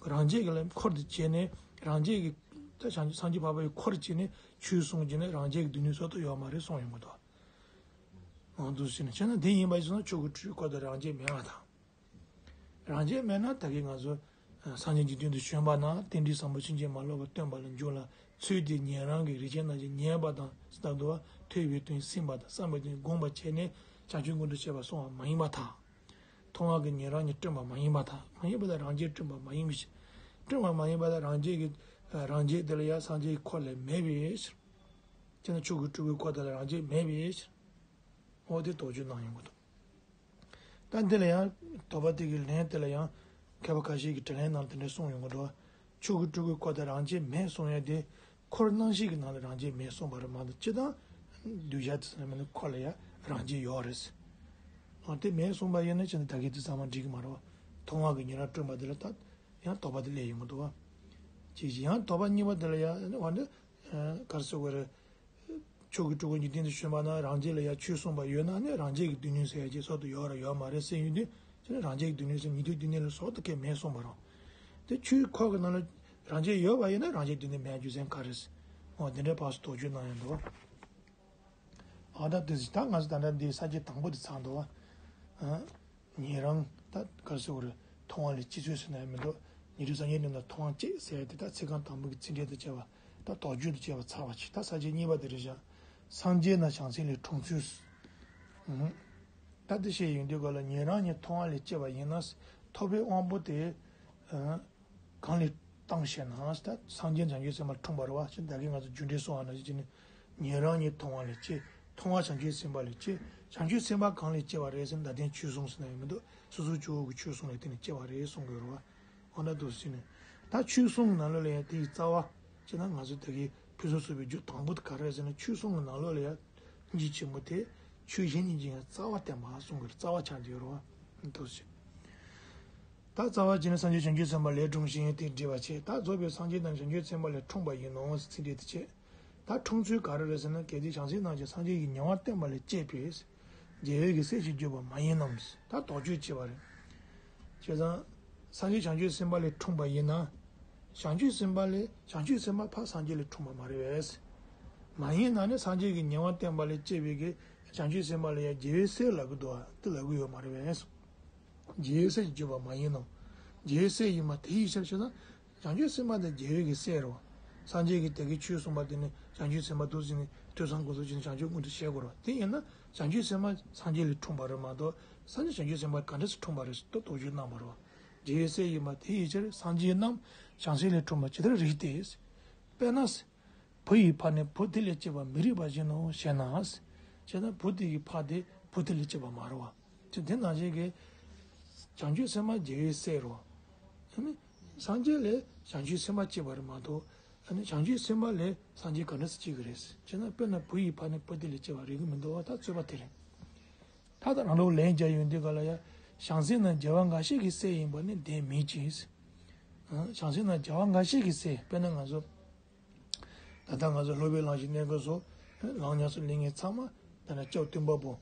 རང་རྒྱལ་གྱི་ལ་འཁོར་དུ་བྱས་ནས་རང་རྒྱལ་གྱི་ད་བྱང་ཆུབ་སངས་རྒྱས་འཕགས་པ་ཡི་འཁོར་བྱས་ནས་ཆོས་གསུང་བྱས་ནས་རང་རྒྱལ་གྱི་སྡེ་སྣོད་སོ་སོ་ཡོད་མ་རེད་གསུང་ཡོང་གི་འདུག་འོང་དུ་ཟེར་ནས་བྱས་ན་དེ་ཡིན་པ་ཡིན་སོང་ན་མཆོག་གི་སྤྲུལ་སྐུ་འཁོར་དུ་རང་རྒྱལ་མེད་པ་དང་། རང་རྒྱལ་མེད་ན་ད་གིན་ང་ཚོ་ སངས་རྒྱས་ཀྱི་མདུན་དུ་བྱོན་པ་ན་རྟེན་འབྲེལ་བཟང་པོ་ཕྱིན་ཅི་མ་ལོག་པར་སྟོན་པ་ལ་འཇུག་ལ། ཚུལ་དེ་ཉན་རང་གིས་རིགས་ཅན་རྣམས་ཀྱིས་ཉན་པ་དང་ལྟ་དུ་བ་ཐོས་པའི་དོན་སེམས་པ་དང་བསམ་པའི་དོན་བསྒོམ་པ་བྱས་ནས་བྱང་ཆུབ་མངོན་དུ་བྱས་པ་སོང་བ་མ་ཡིན་པར་ཐལ། མཐོང་བ་གིས་ཉན་རང་ཉིད་བསྐྲུན་པ་མ་ཡིན་པར་ཐལ། མ་ཡིན་པར་ཐལ། རང་རྒྱལ་བསྐྲུན་པ་མ་ཡིན་པའི་ཕྱིར། བསྐྲུན་པ་མ་ཡིན་པར་ཐལ། རང་རྒྱལ་གྱི་རང་རྒྱལ་དེ་ལ་ཡང་སངས་རྒྱས་ཀྱི་འཁོར་ལས་མེད་པའི་ཕྱིར། ཅེ་ན་ཆོས་ཀྱི་སྤྲུལ་པའི་འཁོར་དེ་ལ་རང་རྒྱལ་མེད་པའི་ཕྱིར། འོ་དེ་དོགས་གཅོད་གནང་ཡོང་གི་འདུག་ད་འདི་ལ་ཡང་དོགས་པ་དེ་གི་ལན་དེ་ལ་ཡང་མཁས་པ་ཁ་ཤས་ཀྱིས་དྲིས་ལན་གནང་དེ་འདྲ་གསུངས་ཡོང་གི་འདུག་ཆོས་ཀྱི་སྤྲུལ་པའི་འཁོར་དེ་རང་རྒྱལ་མེད་གསུང་ཡ་དེ་འཁོར་རྣམ་བཞི་གི་ནང་ལ་རང་རྒྱལ་མེད་གསུངས་པ་རེད་མ་གཏོགས་སྤྱིར་བཏང་གདུལ་བྱ་དེ་ཚོ་ལ་མིན་ན་འཁོར་ལ་ཡང་རང་རྒྱལ་ཡོད་རེད། འོ་དེ་མེད་གསུངས་པ་ཡིན་ན་ཅི་ན་ད་གིན་དེ་ཚང་མ་འགྲིག་གི་མ་རེད་བ། མཐོང་བ་གིས་ཉན་རང་བསྐྲུན་པ་དེ་ལ་ད་ཡང་དོགས་པ་དེ་སླེབས་ཡོང་གི་འདུག་བ། ཅིག་ཅིག་ཡང་དོགས་པ་གཉིས་པ་དེ་ལ་ཡང་འོ་འདི་ག་རེ་ཟེར་དགོས་རེད། ཆོས་ཀྱི་སྤྲུལ་སྐུ་འཇིག་རྟེན་དུ་བྱོན་པ་ན་རང་རྒྱལ་ལ་ཡང་ཆོས་གསུངས་པ་ཡོད་ན་ནི་རང་རྒྱལ་གྱི་སྡེ་སྣོད་ཟེར་ཡ་ཅིག་ཟུར་དུ་ཡོད་ར་ཡོད་མ་རེད་ཟེར་ཡོང་དུས་ཅི་ནི་རང་རྒྱལ་གྱི་སྡེ་སྣོད་ཟེར་ཉན་ཐོས་སྡེ་སྣོད་ལ་ཟུར་དུ་སྐད་མེད་གསུངས་པ་རང་། དེ་ཆོས་འཁོར་གྱི་ནང་ལ་རང་རྒྱལ་ཡོད་པ་ཡིན་ན་རང་རྒྱལ་སྡེ་སྣོད་མེད་རྒྱུ་མཚན་ག་རེ་ཟེར། འོ་དེ་འདྲའི་བར་སུ་དོགས་གཅོད་གནང་ཡོང་འདུག་ཨ་ད་དེ་ཟིག་ད་ང་ཚོ་ད་ལྟ་འདི་ས་བཅད་དང་པོ་དེ་ཚང་འདུག་བ། ཉན་རང་ད་ག་རེ་ཟེར་དགོས་རེད། མཐོང་བ་ལས་སྐྱེས་ཚུལ་ཟེར་ན་ཡང་མི་འདུག་ཉན་ཐོས་སངས་རྒྱས་རྣམས་ལ་མཐོང་བ་སྐྱེས་ཟེར་ཡ་དེ་ད་ཚིག་རྐང་དང་པོ་གི་ཚིག་འགྲེལ་དང་བཅས་པ་ད་དོགས་གཅོད་དང་བཅས་པ་ཚར་བ་ཅིག་ད་ས་བཅད་གཉིས་པ་དེ་རེད་བཞག་སངས་རྒྱས་རྣམས་བྱང་སེམས་ལས་འཁྲུངས་ཚུལ། ཨུ། ད་དེ་བཤད་ཡོང་དུས་ག་ལ་ཉན་རང་ཉིད་མཐོང་བ་ལས་སྐྱེས་པ་ཡིན་ན་ཐོབ་པའི་དབང་པོ་དེ། ཨུ། གང་ལས་བཏང་ཞེ་ན། ད་སངས་རྒྱས་བྱང་ཆུབ་སེམས་དཔའ་འཁྲུངས་པ་རེད་བ། ཅི་ད་གིན་ང་ཚོ་རྒྱུ་འགྲེལ་གསུངས་པ་ནང་བཞིན་བྱས་ནས་ཉན་རང་ཉིད་མཐོང་བ་ལས་སྐྱེས། མཐོང་བ་བྱང་ཆུབ་སེམས་དཔའ་ལས་སྐྱེས། བྱང་ཆུབ་སེམས་དཔའ་གང་ལས་སྐྱེས་པ་རེད་ཟེར་ན་ད་ལྟའི་ཆོས་གསུམ་ཟེར་ན་ཡང་མི་འདུག་སོ་སོའི་ཆོས་ཀྱི་ཆོས་གསུམ་ལ་བརྟེན་ནས་སྐྱེས་པ་རེད་གསུང་དགོས་རེད་བ། འོ་ན་འདུག་ཟེར་ནས་ད་ཆོས་གསུམ་གྱི་ནང་ལོགས་ལ་ཡང་དེ་ཡི་རྩ་བ་བྱས་ན་ང་ཚོ་ད་གིན་ཕུན་སུམ་ཚོགས་པའི་རྒྱུ་དང་པོ་དེ་ག་རེ་རེད་ཟེར་ན་ཆོས་གསུམ་གྱི་ནང་ལོགས་ལ་ཡང་གཉིས་ཆེན་པོ་དེ་ཆོས་གཞན་གཉིས་ཀྱི་ཡང་རྩ་བ་བསྟན་པ་གསུང་དགོས་རེད། རྩ་བ་ཆགས་བསྡད་ཡོད་རེད་བ། འདུག་ཟེར། ད་རྩ་བ་བྱས་ན་སངས་རྒྱས་བྱང་ཆུབ་སེམས་དཔའ་ལས་འཁྲུངས་ཤིང་དེ་འདྲི་བ་བྱས། ད་རྫོགས་པའི་སངས་རྒྱས་རྣམས་བྱང་ཆུབ་སེམས་དཔའ་ལས་འཁྲུངས་པ་ཡིན་ནོ་ཟེར་ཚིག་འགྲེལ་དེ་བྱས། ད་འཁྲུངས་ཚུལ་ག་རེ་རེད་ཟེར་ན་གལ་ཏེ་བྱང་སེམས་རྣམས་ཀྱང་སངས་རྒྱས་ཀྱི་ཉེ་བར་བསྟན་པ་ལས་སྐྱེས་པས། རྒྱལ་བའི་གི་སྲས་ཀྱིས་བརྗོད་པ་མ་ཡིན་ནམ། ད་དོགས་གཅོད་བྱས་པ་རེད། བྱས་ཙང་། སངས་རྒྱས་བྱང་ཆུབ་སེམས་དཔའ་ལས་འཁྲུངས་པ་ཡིན་ན། བྱང་ཆུབ་སེམས་དཔའ་ལས་བྱང་ཆུབ་སེམས་དཔའ་ཕར་སངས་རྒྱས་ལས་འཁྲུངས་པ་མ་རེད་པས། མ་ཡིན་ན་ནི་སངས་རྒྱས་ཀྱི་ཉེ་བར་བསྟན་པ་ལས་སྐྱེས་པའི་གི་བྱང་ཆུབ་སེམས་དཔའ་ལ་ཡང་རྒྱལ་བའི་སྲས་ལབ་གི་འདུག་བ་དེ་ལབ་གི་ཡོད་མ་རེད་པས། རྒྱལ་བའི་སྲས་ཀྱིས་བརྗོད་པ་མ་ཡིན་ནམ། རྒྱལ་བའི་སྲས་ཡིན་པ་དེ་ཡི་ཕྱིར་ཞེ་ན། བྱང་ཆུབ་སེམས་དཔའ་དེ་རྒྱལ་བའི་གི་སྲས་རེད་བ། སངས་རྒྱས་ཀྱིས་དེ་གི་ཆོས་གསུངས་པ་དེ་ནི་བྱང་ཆུབ་སེམས་དཔའ་འདུག་ཟེར་ནས་ཐོས་བསམ་སྒོམ་གསུམ་བྱས་ནས་བྱང་ཆུབ་མངོན་དུ་བྱེད་དགོས་རེད་བ། དེ་ཡིན་ན་བྱང་ཆུབ་སེམས་དཔའ་སངས་རྒྱས་ལས་འཁྲུངས་པ་རེད་མ་གཏོགས་སངས་རྒྱས་བྱང་ཆུབ་སེམས་དཔའ་ག་འདྲ་སེ་འཁྲུངས་པ་རེད་ཟེར་དུ་དོགས་གཅོད་གནང་བ་རེད་བ། རྒྱལ་བའི་སྲས་ཡིན་པ་དེ་ཡི་ཕྱིར་སངས་རྒྱས་རྣམས་བྱང་སེམས་ལས་འཁྲུངས་པ་ཇི་ལྟར་རིགས་ཏེ། དཔེར་ན། བུ་ཡི་ཕ་ནི་བུ་དེ་ལས་སྐྱེས་པ་མི་རིགས་པ་བཞིན་ནོ་ཞེ་ན། ཞེ་ན་བུ་དེ་ཡི་ཕ་དེ་བུ་དེ་ལས་སྐྱེས་པ་མ་རེད་བ། ཅི་དེ་ནང་བཞིན་གྱི། བྱང་ཆུབ་སེམས་དཔའ་རྒྱལ་བའི་སྲས་རེད་བ། ཨ་ནི། སངས་རྒྱས་ལས་བྱང་ཆུབ་སེམས་དཔའ་སྐྱེས་པ་རེད་མ་གཏོགས། ཨ་ནི་བྱང་ཆུབ་སེམས་དཔའ་ལས་སངས་རྒྱས་ག་འདྲ་སེ་སྐྱེ་གི་རེད། ཅེ་ན་དཔེར་ན་བུ་ཡི་ཕ་ནི་བུ་དེ་ལས་སྐྱེས་པ་རེད་གི་མི་འདུག་བ་ད་རྩོད་པ་དེ་རེད། ད་ལྟ་རང་ལུགས་ལན་རྒྱག་ཡོང་དུས་ག་ལ་ཡ། བྱང་སེམས་རྣམས་རྒྱལ་བ་འགའ་ཞིག་གི་སྲས་ཡིན་པ་ནི་བདེན་མིན་གྱི། ཨ། བྱང་སེམས་རྣམས་རྒྱལ་བ་འགའ་ཞིག་གི་སྲས་དཔེར་ན་ང་ཚོ། ད་ལྟ་ང་ཚོ་སློབ་དཔོན་གླང་ཆེན་གནས་སྐབས་སུ། ལམ་ཉམས་སུ་ལེན་མཁན་ཚང་མ་ད་ལྟ་སྐྱབས་སྟོན་པ་པོ།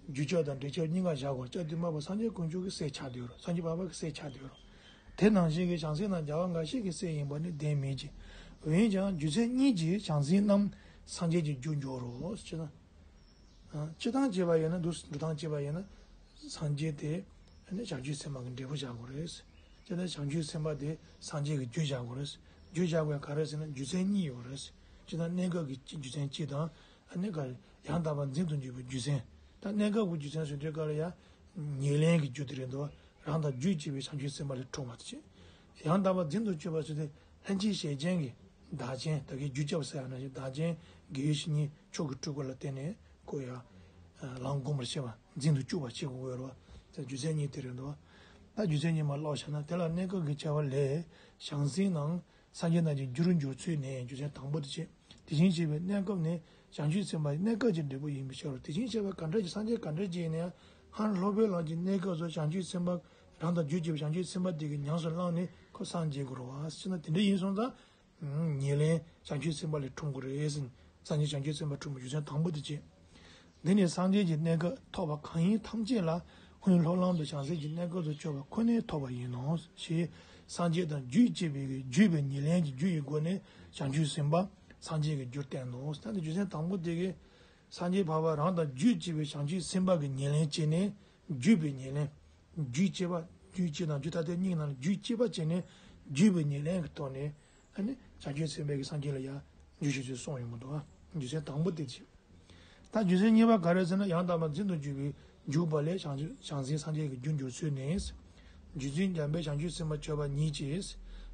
རྒྱུ་སྐྱབས་དང་འབྲས་སྐྱབས་གཉིས་ཀ་བཞག་དགོས། སྐྱབས་སྟོན་པ་པོ་སངས་རྒྱས་དཀོན་མཆོག་གི་སྲས་ཆགས་བསྡད་ཡོད་རེད། སངས་རྒྱས་བར་པ་གི་སྲས་ཆགས་བསྡད་ཡོད་རེད། དེ་ནང་བཞིན་གྱི་བྱང་སེམས་རྣམས་རྒྱལ་བ་འགའ་ཞིག་གི་སྲས་ཡིན་པ་ནི་བདེན་མིན་གྱི། འོན་ཀྱང་རྒྱུ་མཚན་གཉིས་ཀྱིས་བྱང་སེམས་རྣམས་སངས་རྒྱས་ཀྱི་རྒྱུར་འགྱུར་རོ་ཞེ་ན། ཨ། སྤྱིར་བཏང་བྱས་པ་ཡིན་ན་འདུག་འགྲོ་སྟངས་བྱས་པ་ཡིན་ན། སངས་རྒྱས་དེ་ནི་བྱང་ཆུབ་སེམས་དཔའ་གི་འབྲས་བུ་བཞག་དགོས་རེད། དེ་ནས་བྱང་ཆུབ་སེམས་དཔའ་དེ་སངས་རྒྱས་ཀྱི་རྒྱུ་བཞག་དགོས་རེད། རྒྱུ་བཞག་པའི་ག་རེ་ཟེར་ན་རྒྱུ་མཚན་གཉིས་ཡོད་རེད། སྤྱིར་བཏང་གནས་སྐབས་ཀྱི་གཅིག་རྒྱུ་མཚན་གཅིག་དང་། ཨ་ནི་ག་རེ་ཡང་དག་པར་འཛིན་དུ་འཇུག་པའི་རྒྱུ་མཚན། ད་གནས་སྐབས་ཀྱི་རྒྱུ་མཚན་ཟེར་དུས་ག་རེ་ཡང་ཉེར་ལེན་གྱི་རྒྱུ་དེ་རེད་འདུག་རང་དང་རྒྱུད་གཅིག་པའི་བྱང་ཆུབ་སེམས་དཔའ་ལས་འཁྲུངས་པ་དེ་བྱས། ཡང་དག་པར་འཛིན་དུ་བཅུག་པ་ཟེར་དུས་ལྷན་ཅིག་བྱེད་ཅན་གྱི་བདག་ཅན་ད་གིན་རྒྱུ་སྐྱབས་ཟེར་ཡ་ནང་བཞིན་བདག་ཅན་དགེ་བའི་བཤེས་གཉེན་མཆོག་གི་སྤྲུལ་སྐུ་ལ་བརྟེན་ནས་ཁོ་ཡང་ལམ་བསྒོམ་པར་བྱེད་པ་འཛིན་དུ་བཅུག་པ་བྱེད་དགོས་ཡོད་རེད་བ། ད་རྒྱུ་མཚན་གཉིས་དེ་རེད་འདུག་ད་རྒྱུ་མཚན་གཉིས་མར་ཀློག་བྱས་ན་དེ་ལ་གནས་སྐབས་ཀྱི་བྱ་བ་ལས་བྱང་སེམས་ནང་སངས་རྒྱས་རྣམས་ཀྱི་རྒྱུར་འགྱུར་ཚུལ་ནི་རྒྱུ་མཚན་དང་པོ་དེ་བྱས། དེ་བཞིན་གཤེགས་པའི་གནས་སྐབས་ནི་བྱང་ཆུབ་སེམས་དཔའི་གནས་སྐབས་ཀྱི་འབྲས་བུ་ཡིན་པའི་ཕྱིར་རོ། དེ་བཞིན་གཤེགས་པ་ག་འདྲ་ཅིག་སངས་རྒྱས་ག་འདྲ་ཅིག་ཡིན་ན་ཡང་སྔར་སློབ་དཔོན་ལམ་གྱི་གནས་སྐབས་སུ་བྱང་ཆུབ་སེམས་དཔའ་རང་དང་རྒྱུད་གཅིག་པའི་བྱང་ཆུབ་སེམས་དཔའ་དེ་གིས་ཉམས་སུ་བླངས་ནས་ཁོ་སངས་རྒྱས་དགོས་རེད་བ། ཟེར་ན་དེ་འདྲ་ཡིན་སོང་ཙང་། ཉེར་ལེན་བྱང་ཆུབ་སེམས་དཔའ་ལས་འཁྲུངས་དགོས་རེད་ཟེར། སངས་རྒྱས་བྱང་ཆུབ་སེམས་དཔའ་འཁྲུངས་པའི་རྒྱུ་མཚན་དང་པོ་དེ་བྱས། འདི་ནི་སངས་རྒྱས་ཀྱི་གནས་སྐབས་ཐོབ་པ་གང་ཡིན་ཐམས་ཅད་ལ་སྔོན་སློབ་ལམ་དུ་བྱང་སེམས་ཀྱི་གནས་སྐབས་སུ་སྤྱོད་པ་ཁོ་ནས་ཐོབ་པ་ཡིན་ནོ། ཞེས་སངས་རྒྱས་དང་རྒྱུད་གཅིག་པའི་རྒྱུད་པའི་ཉེར་ལེན་གྱི་རྒྱུ་ཡི་སྒོ་ནས་བྱང་ཆུབ་སེམས་དཔའ་སངས་རྒྱས་ཀྱི་རྒྱུར་བསྟན་ནོ། ད་ནི་རྒྱུ་མཚན་དང་པོ་དེ་གིས་སངས་རྒྱས་འཕགས་པ་རང་དང་རྒྱུད་གཅིག་པའི་བྱང་ཆུབ་སེམས་དཔའ་གི་ཉེར་ལེན་བྱས་ནས་རྒྱུད་པའི་ཉེར་ལེན། རྒྱུད་གཅིག་པ་ རྒྱུད་གཅིག་དང་རྒྱུད་ཐ་དད་གཉིས་ནང་ལ་རྒྱུད་གཅིག་པ་བྱས་ནས་རྒྱུད་པའི་ཉེར་ལེན་གྱི་ཐོག་ནས་ཨ་ནི་བྱང་ཆུབ་སེམས་དཔའི་གི་སངས་རྒྱས་ལ་ཡང་འཇུག་ཤེས་ཚུལ་གསུངས་ཡོང་གི་འདུག་རྒྱུ་མཚན་དང་པོ་དེ་བྱས། ད་རྒྱུ་མཚན་གཉིས་པ་ག་རེ་ཟེར་ན། ཡང་དག་པར་འཛིན་དུ་གྱུར་པའི་འཇུག་པ་ལས་བྱང་ཆུབ་བྱང་སེམས་སངས་རྒྱས་ཀྱི་རྒྱུར་འགྱུར་ཚུལ་ནི། རྒྱུ་མཚན་འཇམ་དཔལ་བྱང་ཆུབ་སེམས་དཔའ་སྤྱོད་པ་ཉིད་ཀྱིས་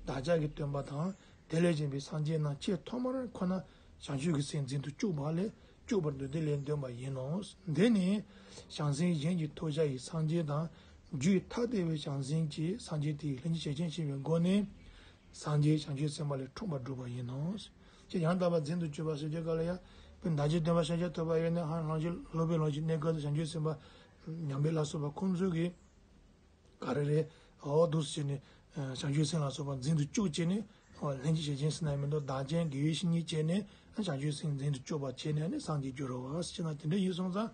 བདག་ཅག་གི་སྟོན་པ་དང་དེ་ལས་གཞན་པའི་སངས་རྒྱས་རྣམས་ཆེས་ཐོག་མར་ཁོ་ན་བྱང་ཆུབ་ཀྱི་སེམས་འཛིན་དུ་བཅུག་པ་ལས་བཅུག་པར་འདོད་དེ་ལས་འདོན་པ་ཡིན་ནོ། འདི་ནི་བྱང་སེམས་གཞན་གྱི་ཐོབ་བྱ་ཡི་སངས་རྒྱས་དང་རྒྱུད་ཐ་དད་པའི་བྱང་སེམས་ཀྱིས་སངས་རྒྱས་དེའི་ལྷན་ཅིག་བྱེད་ཅན་ཞེས་པའི་སྒོ་ནས་སངས་རྒྱས་བྱང་ཆུབ་སེམས་དཔའ་ལས་འཁྲུངས་པར་སྒྲུབ་པ་ཡིན་ནོ། ཅེས་ཡང་དག་པར་འཛིན་དུ་གྱུར་པ་ཟེར་དུས་སྐབས་ལ་ཡང་བདག་ཅག་སྟོན་པ་ཤཱཀྱ་ཐུབ་པ་ཡོད་ན་ཧ་ལམ་ཅིག་སློབ་དཔོན་ལོ་ཅིག་གནས་སྐབས་སུ་བྱང་ཆུབ་སེམས་དཔའ་ཉམས་པའི་ལ་སོགས་པ་ཁོང་ཚོ་གིས་ག་རེ་རེད། འོ་འདུག་སེ་བྱས་ནས་བྱང་ཆུབ་སེམས་ལ་སོགས་པ་འཛིན་དུ་བཅུག་བྱས་ནས་ལྷན་ཅིག་བྱེད་ཅན་ཟེར་ན་ཡང་མི་འདུག་བདག་གཞན་དགེ་བའི་བཤེས་གཉེན་བྱས་ནས་བྱང་ཆུབ་སེམས་འཛིན་དུ་བཅུག་པ་བྱས་ནས་ནི་སངས་རྒྱས་འགྱུར་རོ་ཟེར་ན་དེ་འདྲ་ཡིན་སོང་ཙང་།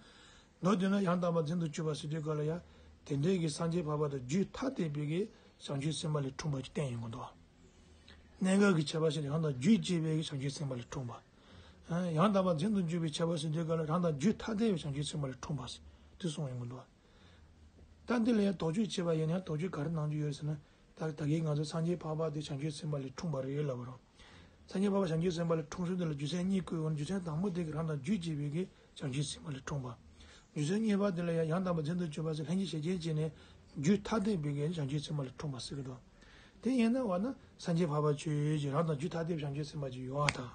མདོར་བསྡུས་ན་ཡང་དག་པར་འཛིན་དུ་བཅུག་པ་ཟེར་དུས་སྐབས་ལ་ཡང་དེ་འདྲའི་གི་སངས་རྒྱས་འཕགས་པ་དང་རྒྱུད་ཐ་དད་པའི་གི་བྱང་ཆུབ་སེམས་དཔའ་ལས་འཁྲུངས་པ་ཅིག་བསྟན་ཡོང་གི་འདུག་གནད་འགག་གི་ཁྱད་པར་ཞིག་ལ་རང་དང་རྒྱུད་གཅིག་པའི་གི་བྱང་ཆུབ་སེམས་དཔའ་ལས་འཁྲུངས་པ། ཡང་དག་པར་འཛིན་དུ་འཇུག་པའི་ཁྱད་པར་ཟེར་དུས་སྐབས་ལ་རང་དང་རྒྱུད་ཐ་དད་པའི་བྱང་ཆུབ་སེམས་དཔའ་ལས་འཁྲུངས་པ་ཟེར་དུ་གསུངས་ཡོང་གི་འདུག་ད་འདི་ལ་ཡང་དོགས་གཅོད་བྱས་པ་ཡིན་ན་དོགས་གཅོད་ག་རེ་གནང་རྒྱུ་ཡོད་ཟེར་ན། ད་ད་གིན་ང་ཚོས་སངས་རྒྱས་འཕགས་པ་དེ་བྱང་ཆུབ་སེམས་དཔའ་ལས་འཁྲུངས་པ་རེད་ལབ་པ་རེད། སངས་རྒྱས་འཕགས་པ་བྱང་ཆུབ་སེམས་དཔའ་ལས་འཁྲུངས་ཚུལ་དེ་ལ་རྒྱུ་མཚན་གཉིས་བཀོད་ཡོད། རྒྱུ་མཚན་དང་པོ་དེ་གིས་རང་དང་རྒྱུད་གཅིག་པའི་གི་བྱང་ཆུབ་སེམས་དཔའ་ལས་འཁྲུངས་པ། རྒྱུ་མཚན་གཉིས་པ་དེ་ལ་ཡང་ཡང་དག་པར་འཛིན་དུ་གྱུར་པ་ཟེར་ལྷན་ཅིག་བྱེད་ཅན་བྱས་ནས་རྒྱུད་ཐ་དད་པའི་གི་བྱང་ཆུབ་སེམས་དཔའ་ལས་འཁྲུངས་པ་ཟེར་གི་འདུག་དེ་ཡིན་ན་བ་ན་སངས་རྒྱས་འཕགས་པ་ཆོས་ཅན་རང་དང་རྒྱུད་ཐ་དད་པའི་བྱང་ཆུབ་སེམས་དཔའ་ཅིག་ཡོད་པ་དང་།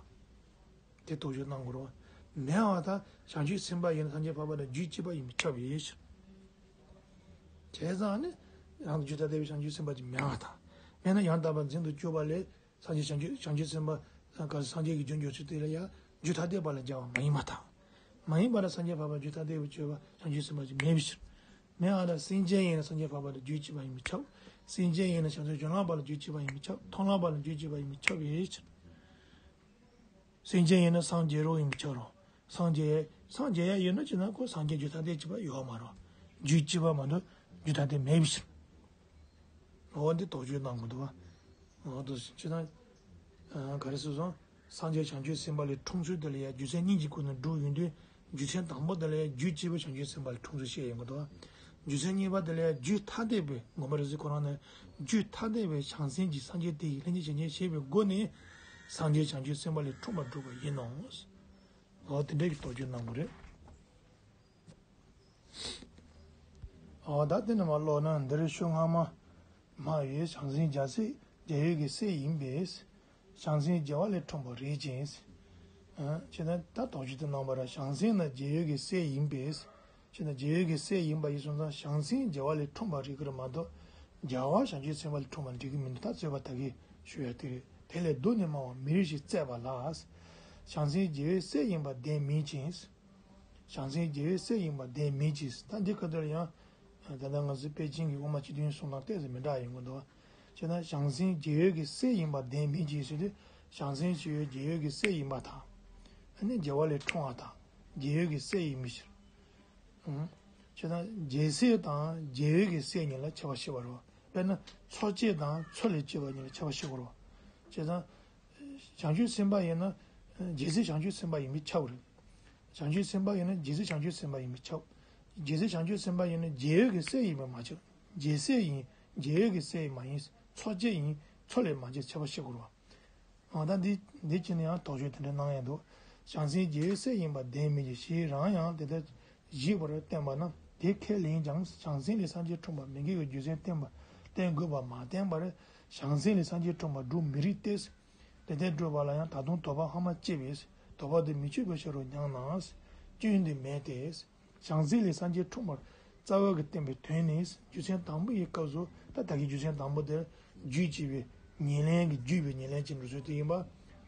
དེ་དོགས་གཅོད་གནང་དགོས་རེད་བ། མེད་པ་དང་བྱང་ཆུབ་སེམས་དཔའ་ཡིན་ན་སངས་རྒྱས་འཕགས་པ་དང་རྒྱུད་གཅིག་པ་ཡིན་པས་ཁྱབ་པའི་ཕྱིར། བྱས་ཙང་ནི། རང་དང་རྒྱུད་ཐ་དད་པའི་བྱང་ཆུབ་སེམས་དཔའ་ཅིག་མེད་པ་དང་། མེད་ན་ཡང་དག་པར་འཛིན་དུ་གྱུར་པ་ལས། སངས་རྒྱས་བྱང་ཆུབ་བྱང་ཆུབ་སེམས་དཔའ་ག་སངས་རྒྱས་ཀྱི་རྒྱུར་འགྱུར་ཚུལ་དེ་ལ་ཡང་རྒྱུད་ཐ་དད་པ་ལ་སྦྱར་བ་མ་ཡིན་པ་དང་། མ་ཡིན་པ་ལ་སངས་རྒྱས་འཕགས་པ་རྒྱུད་ཐ་དད་པའི་སྤྱོད་པ་བྱང་ཆུབ་སེམས་དཔའ་ཅིག་མེད་པའི་ཕྱིར། མེད་པ་ལ་སེམས་ཅན་ཡིན་ན་སངས་རྒྱས་འཕགས་པ་དང་རྒྱུད་གཅིག་པ་ཡིན་པས་ཁྱབ། སེམས་ཅན་ཡིན་ན་བྱང་ཆུབ་སྦྱོར་ལམ་པ་ལ་རྒྱུད་གཅིག་པ་ཡིན་པས་ཁྱབ། མཐོང་ལམ་པ་ལ་རྒྱུད་གཅིག་པ་ཡིན་པས་ཁྱབ་པའི་ཕྱིར། སེམས་ཅན་ཡིན་ན་སངས་རྒྱས་རོགས་ཡིན་པས་ཁྱབ་རོ། སངས་རྒྱས་སངས་རྒྱས་ཡ་ཡོད་ན་ཅི་ན་ཁོ་སངས་རྒྱས་རྒྱུད་ཐ་དད་གཅིག་པ་ཡོད་མ་རོ། རྒྱུད་གཅིག་པ་མ་གཏོགས་རྒྱུད་ཐ་དད་མེད་པའི་ཕྱིར། འོ་འདི་དོགས་གཅོད་གནང་དགོས་འདུག་བ། འོ་དོ་ཅི་ན། ག་རེ་སོ་སོ། སངས་རྒྱས་བྱང་ཆུབ་སེམས་དཔའ་ལས་འཁྲུངས་ཚུལ་དེ་ལ་ཡང་རྒྱུ་མཚན་གཉིས་ཀྱི་སྒོ་ནས་སྒྲུབ་ཡོང་དུས་རྒྱུ་མཚན་དང་པོ་དེ་ལ་ཡང་རྒྱུད་གཅིག་པའི་བྱང་ཆུབ་སེམས་དཔའ་ལས་འཁྲུངས་ཚུལ་བཤད་ཡོང་གི་འདུག་བ། རྒྱུ་མཚན་གཉིས་པ་དེ་ལ་ཡང་རྒྱུད་ཐ་དད་པའི་མངོན་པ་རིག་འཛིན་ཁོ་རང་ནས་རྒྱུད་ཐ་དད་པའི་བྱང་སེམས་ཀྱིས་སངས་རྒྱས་དེ་ཡི་ལྷན་ཅིག་བྱེད་ཅན་ཞེས་པའི་སྒོ་ནས་སངས་རྒྱས་བྱང་ཆུབ་སེམས་དཔའ་ལས་འཁྲུངས་པར་སྒྲུབ་པ་ཡིན་ནོ། འོ་དེ་འདྲའི་གི་དོགས་གཅོད་གནང་དགོས་རེད། འོ་ད་དེ་ནས་མར་ཀློག་ན་འདིར་ཤོ་སྔ་མ། སྨྲ་བའི་བྱང་སེམས་རྒྱལ་སྲས་རྒྱལ་བའི་གི་སྲས་ཡིན་པས། བྱང་སེམས་རྒྱལ་བ་ལས་འཁྲུངས་པ་རེད་ཅེས། ཅེས་ན་ད་དོགས་གཅོད་དེ་གནང་བ་ར་བྱང་སེམས་ནི་རྒྱལ་བའི་གི་སྲས་ཡིན་པས། ཅེས་ན་རྒྱལ་བའི་གི་སྲས་ཡིན་པ་ཡིན་སོང་ཙང་བྱང་སེམས་རྒྱལ་བ་ལས་འཁྲུངས་པ་རེད་ཀྱི་རེད་མ་གཏོགས། རྒྱལ་བ་བྱང་ཆུབ་སེམས་དཔའ་ལས་འཁྲུངས་པ་འགྲིག་གི་མི་འདུག་ད་རྩོད་པ་ད་གིན་ཞུ་ཡ་དེ་རེད། དེ་ལས་བསྡུ་ནས་སྨྲ་བ་མི་རིགས་ཤིག་བཙལ་བ་ལ། བྱང་སེམས་རྒྱལ་བའི་སྲས་ཡིན་པ་བདེན་མིན་ཅིང་། བྱང་སེམས་རྒྱལ་བའི་སྲས་ཡིན་པ་བདེན་མིན་ཅིང་། ད་འདི་ཁ་ཐོག་ལ་ཡང་། ད་ལྟ་ང་ཚོའི་པེ་ཅིང་གི་དབུ་མ་སྤྱི་དོན་གསུང་སྟངས་ཏོག་ཙམ་མི་འདྲ་ཡོང་གི་འདུག་བྱས་ན་བྱང་སེམས་རྒྱལ་བའི་གི་སྲས་ཡིན་པ་བདེན་མིན་ཅིང་ཟེར་དུས་བྱང་སེམས་ཞེས་པའི་རྒྱལ་བའི་གི་སྲས་ཡིན་པ་དང་། ཨ་ནི་རྒྱལ་བ་ལས་འཁྲུངས་པ་དང་རྒྱལ་བའི་གི་སྲས་ཡིན་མིན་ཕྱིར། བྱས་ན་རྒྱལ་སྲས་དང་རྒྱལ་བའི་གི་སྲས་གཉིས་ལ་ཁྱད་པར་ཕྱེ་བ་རེད། དཔེར་ན་མཚོ་སྐྱེས་དང་མཚོ་ལས་སྐྱེས་པ་གཉིས་ལ་ཁྱད་པར་ཕྱེ་དགོས་རེད། བྱས་ཙང་། བྱང་ཆུབ་སེམས་དཔའ་ཡིན་ན། རྒྱལ་སྲས་བྱང་ཆུབ་སེམས་དཔའ་ཡིན་པས་ཁྱབ་རེད། བྱང་ཆུབ་སེམས་དཔའ་ཡིན་ན་རྒྱལ་སྲས་བྱང་ཆུབ་སེམས་དཔའ་ཡིན་པས་ཁྱབ། རྒྱལ་སྲས་བྱང་ཆུབ་སེམས་དཔའ་ཡིན་ན་རྒྱལ་བའི་གི་སྲས་ཡིན་པས་མ་ཁྱབ། རྒྱལ་སྲས་ཡིན་རྒྱལ་བའི་གི་སྲས་མ་ཡིན་མཚོ་སྐྱེས་ཡིན་མཚོ་ལས་མ་སྐྱེས་ཁྱད་པར་ཕྱེ་དགོས་རེད། འོ་ད་འདི་འདི་ཕྱིན་ནས་ཡང་དོགས་གཅོད་དེ་འདྲ་གནང་ཡང་འདུག་བྱང་སེམས་རྒྱལ་བའི་སྲས་ཡིན་པ་བདེན་མིན་གྱི་ཞེས་རང་ཡང་དེ་ལྟར་བཞེད་པར་བསྟན་པ་རྣམས་དེ་ཁས་ལེན་ཀྱང་བྱང་སེམས་ལས་སངས་རྒྱས་འཁྲུངས་པ་མི་འགལ་བའི་རྒྱུ་མཚན་བསྟན་པ་བསྟན་དགོས་པ་མ་བསྟན་པར་བྱང་སེམས་ལས་སངས་རྒྱས་འཁྲུངས་པ་སྒྲུབ་མི་རིགས་ཏེ། དེ་ལྟར་སྒྲུབ་པ་ལ་ཡང་ད་དུང་དོགས་པ་སྔ་མ་སྐྱེས་པས་དོགས་པ་དེ་མི་ཆོད་པའི་ཕྱིར་རོ་སྙམ་ན། སྐྱོན་དེ་མེད་དེ། བྱང་སེམས་ལས་སངས་རྒྱས་འཁྲུངས་པར་རྩ་བ་གིས་བསྟན་པའི་དོན་ནི་རྒྱུ་མཚན་དང་པོ་ཡི་སྐབས་སུ་ད་ལྟ་གི་རྒྱུ་མཚན་དང་པོ་དེ་རྒྱུད་གཅིག་པའི་ཉེར་ལེན་གྱི་རྒྱུད་པའི་ཉེར་ལེན་གྱི་འགྲོ་ཚུལ་དེ་ཡིན་པ།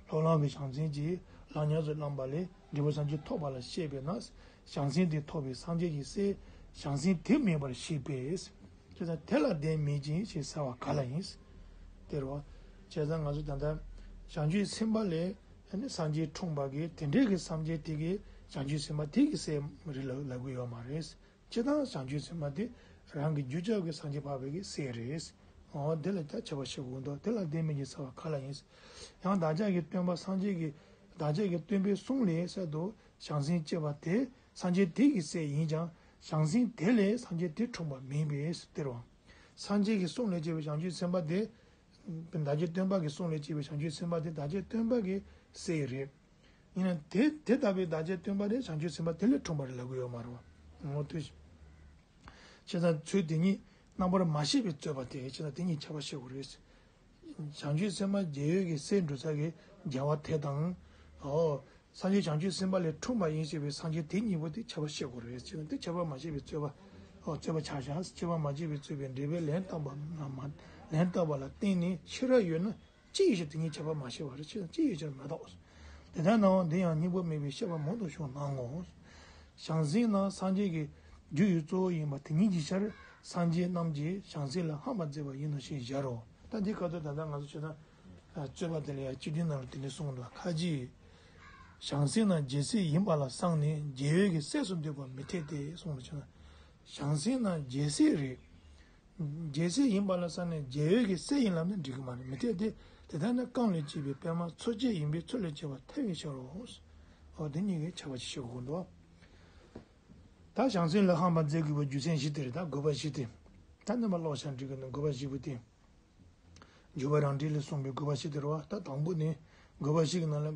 སློབ་ལམ་གྱི་བྱང་སེམས་ཀྱིས་ལམ་ཉམས་སུ་བླངས་པ་ལས་འབྲས་བུ་སངས་རྒྱས་ཐོབ་པ་ལ་བཤད་པས་ན་བྱང་སེམས་དེ་ཐོབ་པའི་སངས་རྒྱས་ཀྱི་སྲས་བྱང་སེམས་དེ་མིན་པར་བཤད་པས། དེ་དང་དེ་ལ་བདེན་མིན་ཅིང་ཞེས་ཟེར་བ་ག་ལ་ཡིན། དེ་རེད་བ། བྱས་ཙང་ང་ཚོ་ད་ལྟ་བྱང་ཆུབ་སེམས་དཔའ་ལས། ཨ་ནི་སངས་རྒྱས་འཁྲུངས་པ་གི་དེ་འདྲའི་གི་སངས་རྒྱས་དེ་གི་བྱང་ཆུབ་སེམས་དཔའ་དེ་གི་སྲས་རེད་ལབ་ལབ་གི་ཡོད་མ་རེད། སྤྱིར་བཏང་བྱང་ཆུབ་སེམས་དཔའ་དེ་རང་གི་རྒྱུད་ཅག་གི་སངས་རྒྱས་འཕགས་པའི་གི་སྲས་རེད། འོ་དེ་ལ་ད་ཁྱད་པར་ཕྱེ་དགོས་འདུག་དེ་ལ་བདེན་མིན་གྱི་ཚ་བ་ག་ལ་ཡིན། ཡང་བདག་ཅག་གི་སྟོན་པ་སངས་རྒྱས་ཀྱི་བདག་ཅག་གི་སྟོན་པའི་གསུང་ལས་གསལ་དུ་བྱང་སེམས་སྐྱེ་བ་དེ་སངས་རྒྱས་དེ་གི་སྲས་ཡིན་ཀྱང་བྱང་སེམས་དེ་ལས་སངས་རྒྱས་དེ་འཁྲུངས་པ་མིན་པས་སྟེར་བ། སངས་རྒྱས་ཀྱི་གསུང་ལས་སྐྱེས་པའི་བྱང་ཆུབ་སེམས་དཔའ་དེ། བདག་ཅག་སྟོན་པ་གི་གསུང་ལས་སྐྱེས་པའི་བྱང་ཆུབ་སེམས་དཔའ་དེ་བདག་ཅག་སྟོན་པ་གི་སྲས་རེད། ཡིན་ན་དེ་དེ་ལྟ་བུའི་བདག་ཅག་སྟོན་པ་དེ་བྱང་ཆུབ་སེམས་དཔའ་དེ་ལས་འཁྲུངས་པ་རེད་ལབ་གི་ཡོད་མ་རེད་བ། ངོ་ཐོས། བྱས་ཙང་ཚུལ་དེ་ཉིད་རྣམ་པར་མ་ཤེས་པའི་རྩོད་པ་དེ་བྱས་ཙང་དེ་གཉིས་ཁྱད་པར་ཤེས་དགོས་རེད། བྱང་ཆུབ་སེམས་དཔའ་རྒྱལ་ཡོལ་གྱི་སྲས་འགྲོ་ས་གི་རྒྱལ་བ་དེ་དང་། ཨོ། སངས་རྒྱས་བྱང་ཆུབ་སེམས་དཔའ་ལས་འཁྲུངས་པ་ཡིན་ཞེས་པའི་སངས་རྒྱས་དེ་གཉིས་པོ་དེ་ཁྱད་པར་ཤེས་དགོས་རེད་ཅེས་ན་དེ་ཁྱད་པར་མ་ཕྱེ་བའི་རྩོད་པ། ཨོ་རྩོད་པ་ཆགས་བཞག་ཁྱད་པར་མ་ཕྱེ་བའི་རྩོད་པའི་འགྲེལ་པས་ལན་བཏབ་པ་ལ་མ་ལན་བཏབ་པ་ལ་བརྟེན་ནས་ཤེས་རབ་ཡོད་ན་ཅི་ཡི་ཕྱིར་དེ་གཉིས་ཁྱད་པར་མ་ཕྱེ་བ་རེད་ཅེས་ན་ཅི་ཡི་ཕྱིར་མ་གཏོགས། དེ་ལྟར་སྣང་བ་འདི་ཡང་སྙིང་པོ་མེད་པའི་བཤད་པ་མང་དུ་བྱུང་སྣང་ངོ་། བྱང་སེམས་ནི་སངས་རྒྱས་ཀྱི་རྒྱུ་ཡི་གཙོ་བོ་ཡིན་པ་དེ་ཉིད་ཀྱི་ཕྱིར་སངས་རྒྱས་རྣམས་ཀྱིས་བྱང་སེམས་ལ་འཕངས་པར་མཛད་པ་ཡིན་ནོ་ཞེས་སྦྱར་རོ། ད་འདི་ཁ་ཐུག་ད་ལྟ་ང་ཚོ་བྱས་ན། རྩོད་པ་དེ་ལ་ཡང་སྤྱི་དོན་ནང་ལ་དེ་ནས་གསུངས་འདུག་ཁ་ཅིག་བྱང་སེམས་ནི་རྒྱལ་སྲས་ཡིན་པ་ལ་བསམས་ནས་རྒྱལ་ཡོལ་གྱི་སྲས་སུ་འདོད་པ་མི་འཐད་དེ་གསུངས་པ་བྱས་ན། བྱང་སེམས་ནི་རྒྱལ་སྲས་རེད། རྒྱལ་སྲས་ཡིན་པ་ལ་བསམས་ནས་རྒྱལ་ཡོལ་གྱི་སྲས་ཡིན་ལབ་ན་འགྲིག་གི་མ་རེད་མི་འཐད་དེ། དེ་ལྟར་ན་རྐང་ལས་སྐྱེས་པའི་པདྨ་མཚོ་སྐྱེས་ཡིན་པས་མཚོ་ལས་སྐྱེས་པ་ཐལ་བའི་ཕྱིར་རོ། འོ་དེ་གཉིས་ཀའི་ཁྱད་པར་ཅིག་ཤེས་དགོས་འདུག་ད་བྱང་སེམས་ལ་འཕངས་པར་མཛད་དགོས་པའི་རྒྱུ་མཚན་བཞི་དེ་རེད་ད་དགོས་པ་བཞི་དེ། ད་རྣམ་པ་ཀློག་བྱ་འགྲིག་གི་འདུག་དགོས་པ་བཞི་པོ་དེ། འཇུག་པ་རང་འགྲེལ་ལས་གསུངས་པའི་དགོས་པ་བཞི་དེ་རེད་བ། ད་དང་པོ་ནི་དགོས་པ་བཞི་གི་ནང་ལ་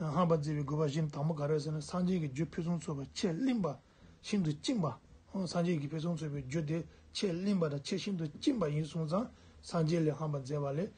འཕངས་པར་མཛད་པའི་དགོས་པ་བཞི་ནི་དང་པོ་ག་རེ་ཟེར་ན་སངས་རྒྱས་ཀྱི་རྒྱུ་ཕུན་སུམ་ཚོགས་པ་ཆེས་བརླིན་པ་ཤིན་ཏུ་གཅིག་པ། སངས་རྒྱས་ཀྱི་ཕུན་སུམ་ཚོགས་པའི་རྒྱུ་དེ་ཆེས་བརླིན་པ་དང་ཆེས་ཤིན་ཏུ་གཅིག་པ་ཡིན་སོང་ཙང་སངས་རྒྱས་ལ་འཕངས་པར་མཛད་པ་ལས་